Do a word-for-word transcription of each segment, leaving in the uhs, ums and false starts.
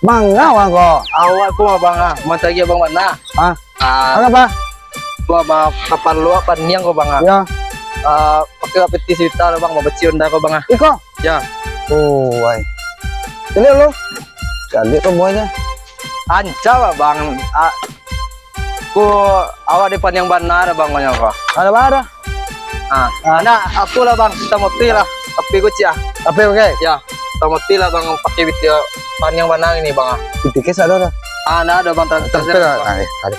Manga urang ko? Awak ko, Bang, ah, mantagi Abang bana. Ah. Ah. Manga, Bang? Ko, Bang, kaparlu paniang ko, Bang, ah. Yo. Ah, pakai pitih sajuta, Bang, babeci onda ko, Bang, ah. Iko? Yo. Oh, wai. Caliak lo. Caliak ko buahnyo. Anca, Bang. Ah, ko awak di paniang bana, Bang, ko nyo ko. Ado bana? Ah, ah. Nah, aku lah, Bang, hitam putih lah. Tapi kuciak, ah. Tapi oke. Ya, hitam putih lah, Bang, pakai pitih paniang bana ini, Bang, ah. Pitih kes ado dah. Ah, nah, ado, Bang, transfer. Transfer lah. Ah, eh, ado.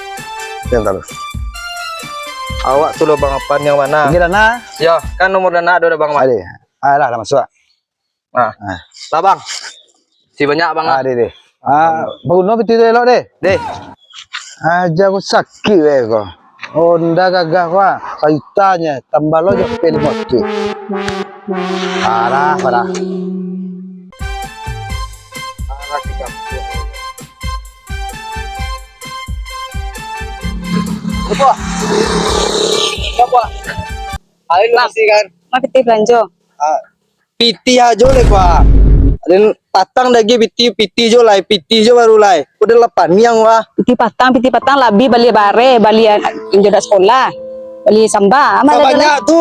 Transfer lah. Awak tu lah, Bang, paniang bana. Tinggi dana? Ya, kan nomor dana ado dah, Bang, Bang. Ado. Ah, lah, lah masuk. Ah. Ah. Lah, Bang. Si banyak, Bang, ah. Ah, deh, deh. Ah, baguno pitih tu elok, deh. Deh. Aja ko sakik, weh, ko. Onda gagah ko, ah. Sajuta nyo, tambah lo jo P limo tu. Parah, parah. Apa? Apa? Ayo, Bang. Masih kan? Ma pitih balanjo. Ah, pitih ajo lai, Pak. Den patang dagi pitih, pitih jo lai, pitih jo baru lai. Udah lah paniang, wah. Pitih patang, pitih patang labi bali bareh, bali an-, injo dak sekolah. Bali samba, amal banyak tu.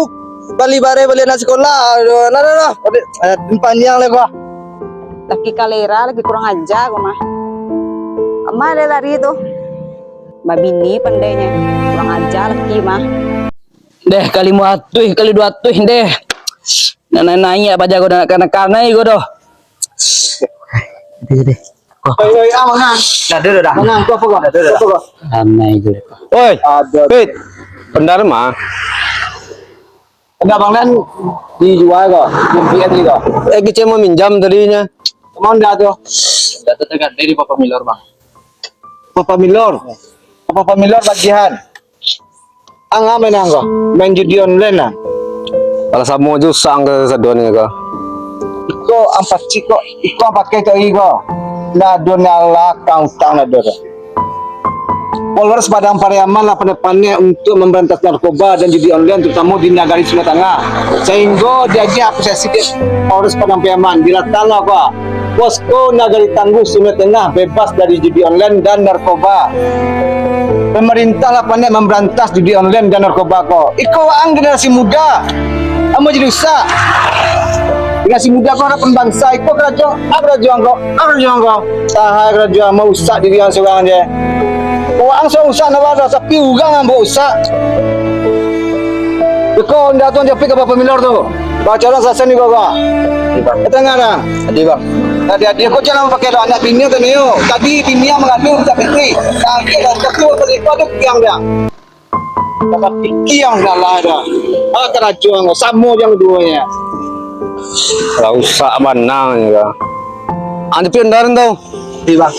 Bali bareh, bali anak sekolah. Aduh, nah, nah, nah. Udah, eh, paniang lai, wah. Laki kalera, laki kurang aja, ko mah. Amal lai lari tu. Babini pandainya. Kurang aja laki mah. Deh, kali limo ratuih, kali duo ratuih, deh. Nak naik-naik paja ko, nak kanai-kanai ko doh. Itu, itu. Oi, oi, ah, mangang. Dah dulu dah. Mangang, tu apa kau? Dah dulu dah. Apa kau? Ramai je. Oi, aduh. Pit. Pendar mah. Enggak, Bang, kan dijual kau. Yang P M ni kau. Eh, kecil mau minjam tadinya. Mau ndak tu? Dah tu tengah dari Papa Milor, Bang. Papa Milor. Papa Milor bagian. Ang main ang ko, main judi online lah. Kalau samo jo usah ang kasadonyo ko. Iko ang pacik ko, iko ang pakai tu iko. Ndak ado nyo alah, kang utang ndak ado. Polres Padang Pariaman lah pandai-pandai untuk memberantas narkoba dan judi online, terutama di Nagari Sungai Tangah. Sehingga diagiah apresiasi dek Polres Padang Pariaman, dilatanglah ko. Posko Nagari Tangguh Sungai Tengah bebas dari judi online dan narkoba. Pemerintah lah pandai mambarantas judi online dan narkoba ko. Iko waang generasi muda, amuah jadi usak. Generasi muda ko harapan bangsa, iko karajo, ah, karajo angko, ah, karajo angko. Tahai karajo, amuah usak diri ang surang je. Waang surang usak ndak baa doh, tapi urang ambo usak. Iko ndak tu japuik ka Papa Milor tu. Bacoran sasen iko, ko. Iya, Bang. Katangah dah. Adi, Bang. Adi, adi, ko jan pakai doh, anak bini tu, Nio. Tadi bini yang mangandung, tak pikir. Nah, dia dah, tapi waktu itu ada tiang dah. Dapat tiang dah lah dah. Ah, karajo, samo yang duanya. Lah, usak banang ni, ko. Andi pion darin tau. Iya, Bang.